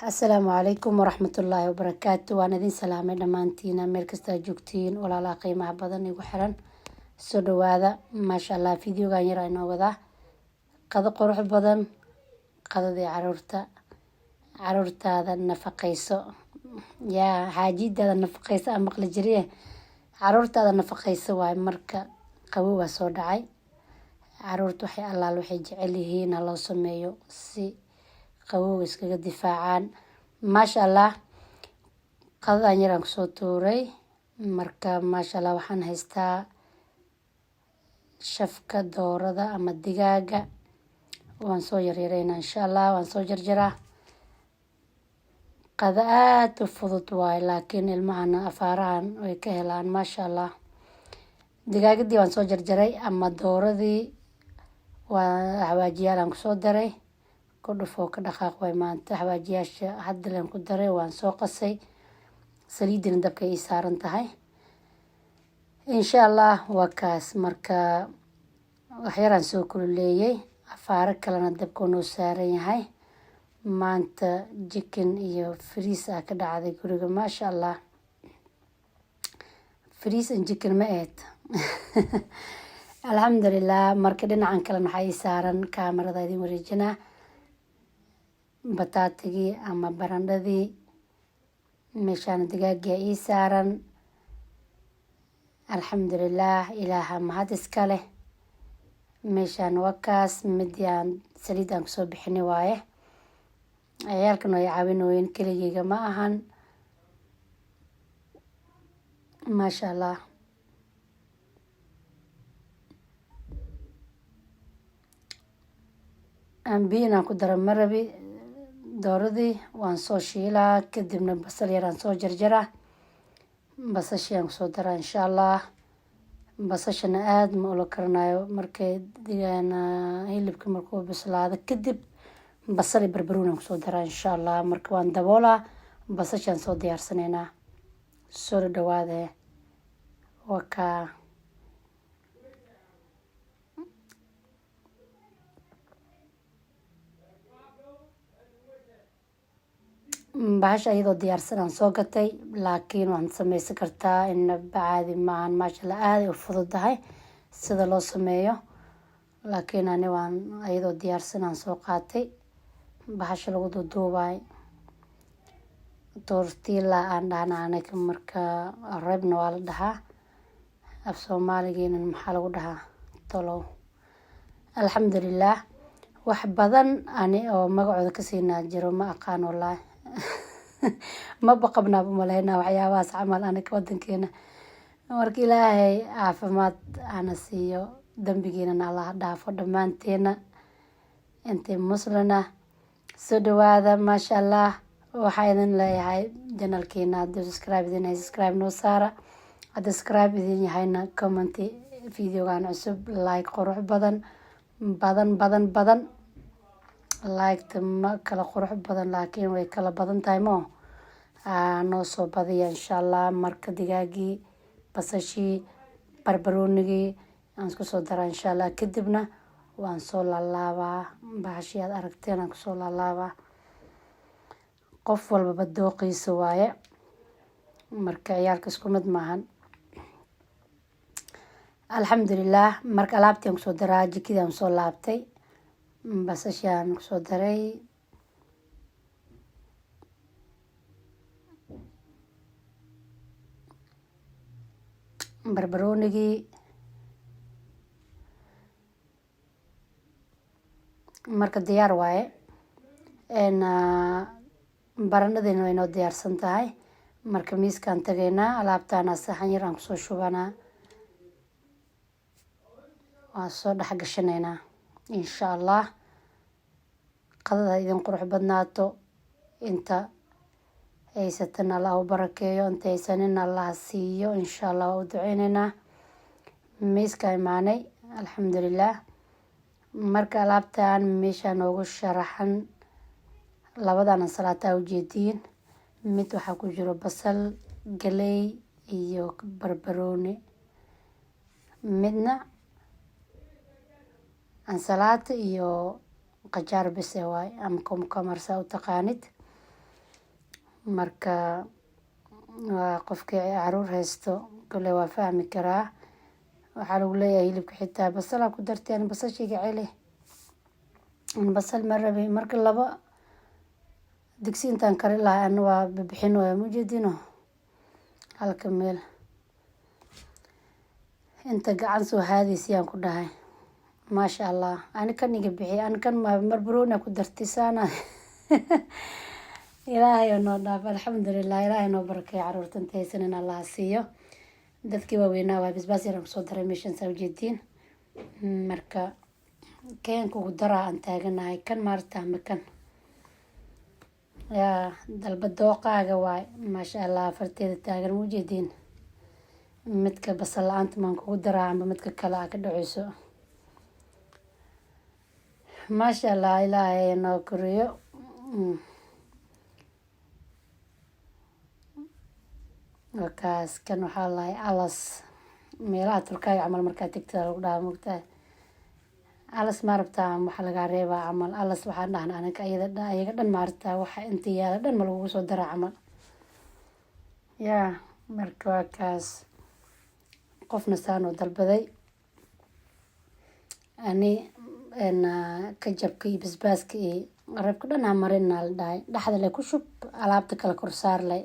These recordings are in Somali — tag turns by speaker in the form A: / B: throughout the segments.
A: Asalaamu calaykum waraxmatullaahi wabarakaatu. Waan idin salaamay dhammaantiina meel kastaa joogtiin, walaalaha qiimaha badan igu xiran, soo dhawaada. Maasha Allah, videogan yar inoo wadaa qado qurux badan, qadadii caruurta. Caruurtaada nafaqeyso, yaa xaajidaada nafaqeyso aan maqli jiriye, caruurtaada nafaqeyso waaye. Marka qabow waa soo dhacay, caruurta waxay allaal waxay jecel yihiin ha loo sameeyo si qabowga iskaga difaacaan. Maasha Allah, qadadan yaraan kusoo tuuray. Marka maasha Allah, waxaan haystaa shafka doorada ama digaaga. Waan soo yaryareynaa insha Allah, waan soo jarjaraa. Qado aada u fudud waaye, laakiin ilmahana afaarahan way ka helaan. Maasha Allah, digaagadii waan soo jarjaray ama dooradii, waa xawaajiyaal aan kusoo daray. Ku dhufoo ka dhaqaaq way maanta. Xawaajiyaasha haddalan ku daray, waan soo qasay, saliidina dabka ii saaran tahay insha Allah. Waa kaas. Marka waxyaraan soo kululeeyey, afaaro kalena dabka noo saaran yahay. Maanta chicken iyo fries ah ka dhacday guriga. Maasha Allah, fries and chicken ma aheyd? Alxamdulilah. Marka dhinacan kalena waxaa ii saaran kaamarada idin wareejinaa bataatigii ama barandhadii. Meeshaana digaagia ii saaran. Alxamdulilah, Ilaaha mahad iska leh. Meeshaan waa kaas, midii aan saliid aan kusoo bixinay waaye. Ciyaalkan way caawinooyin, keligeyga ma ahan. Maasha Allah, biyo inaan ku daro ma rabi. Dooradii waan soo shiilaa, kadibna basal yaraan soo jarjaraa, basashii aan kusoo daraa insha Allah. Basashana aada ma ula karanayo. Markay hilibka markuu bislaado kadib, basal iyo barbarooni aan kusoo daraa insha Allah. Marka waan daboolaa, basashaan soo diyaarsanaynaa. Soo dhawaade, waa kaa. Bahasha iyadoo diyaarsan aan soo gatay, laakiin waan sameysan kartaa, inaba caadi maahan. Maasha Allah, aaday u fududahay sida loo sameeyo, laakiin ani waan iyadoo diyaarsan aan soo qaatay. Bahasha lagu duuduubay tortilla aan dhahna aniga, marka reebna waa la dhahaa. Af Soomaaligiina maxaa lagu dhahaa tolow? Alxamdulilah, wax badan ani oo magacooda kasiinaa jiro ma aqaan wallaahi, maba qabnaaba umaleynaa waxyaabahaas camal aniga wadankeena. Marka Ilaahay caafimaad hana siiyo, dambigiinana Allah dhaafo dhammaanteena intay muslina. Soo dhawaada. Maasha Allah, waxaa idin leeyahay channelkiina haddii subscribe idin yahay, subscribe noo saara. Haddii subscribe idin yahayna, comment videogan cusub, like qurux badan badan badan badan. Liketa ma kala qurux badan, laakiin way kala badan tahay mo noo soo badiya insha Allah. Marka digaagii, basashii, barbaroonigii aan isku soo daraa insha Allah, kadibna waan soo laalaabaa. Bahashii aad aragteen aan kusoo laalaabaa. Qof walbaba dooqiisa waaye, marka ciyaalka isku mid maahan. Alxamdulilah. Marka alaabtii aan kusoo daraa, jikadii aan soo laabtay, basashii aan kusoo daray, barbaroonigii. Marka diyaar waaye, baranadiina way noo diyaarsan tahay. Marka miiskaan tagaynaa, alaabtaana saxan yar aan kusoo shubanaa, waan soo dhex gashanaynaa insha Allah. Qadada idin qurux badnaato. Inta haysatana Allah u barakeeyo, inta haysanina Allah siiyo insha Allah, waa u duceyneynaa. Miiska imaanay, alxamdulilah. Marka alaabtan meesha noogu sharaxan, labadan ansalaataa ujeediin, mid waxaa ku jiro basal, galey iyo barbarooni, midna ansalaata iyo qajaar bise waay ama cucumber saa u taqaanid. Marka waa qofkii caruur haysto kole waa fahmi karaa. Waxaa lagu leeyahay hilibka xitaa basalaa ku darteen, basashiga celi, basal ma rabi. Marka laba digsi intaan karin lahaa, ana waa bixin waaya mujeedino. Halka meel inta gacan soo haadaysayaan ku dhahay, maasha Allah. Ani kan iga bixiy, ani kan marbarooni ku dartay saana. Ilaahay oo noo dhaaf, alxamdulilah. Ilaahay noo barakeeyo, caruurta inta haysanin Allah siiyo. Dadkii waaweynaa waa basbaas yaraan kusoo daray meeshan, saa ujeediin. Marka keen kugu daraa aan taaganahay, kan maarta ama kan yaa dalba, dooqaaga waay. Maasha Allah, farteeda taagan ma ujeediin? Midka basal la-aanta maan kugu daraa amba midka kale aa ka dhaceyso? Maasha Allah, Ilaahay noo koriyo. Wakaas kan waxaa lahay alas, meelaha Turkaaga camal markaa tegta lagu dhahaa, mogtahay? Alas ma rabtaa ama waxa lagaa reebaa camal? Alas waxaan dhahna anaga, ayada ayaga dhan maaragtaa, waxa inta yaala dhan ma lagugu soo daraa camal yaa. Marka waa kaas, qofna saan oo dalbaday, ani kajabka iyo basbaaska iyo reebka dhan ha marinaa la dhahay, dhexda le ku shub, alaabta kale korsaar le.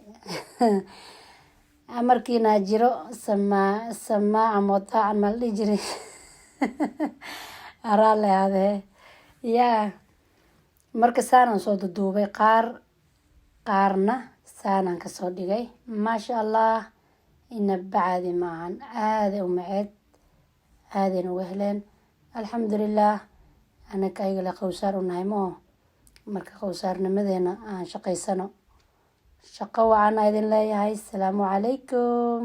A: Amarkiina jiro, samaa samaaca mootaacan maa la dhihi jiray, araale aadee yaa. Marka saanaan soo duduubay qaar, qaarna saanaan kasoo dhigay. Maasha Allah, inaba caadi maahan, aaday u maceed, aadayna uga heleen, alxamdulilah. Anaka ayaga le qowsaar u nahay maho. Marka qowsaarnimadeena aan shaqaysano. Shaqo wacan aa idin leeyahay. Asalaamu calaykum.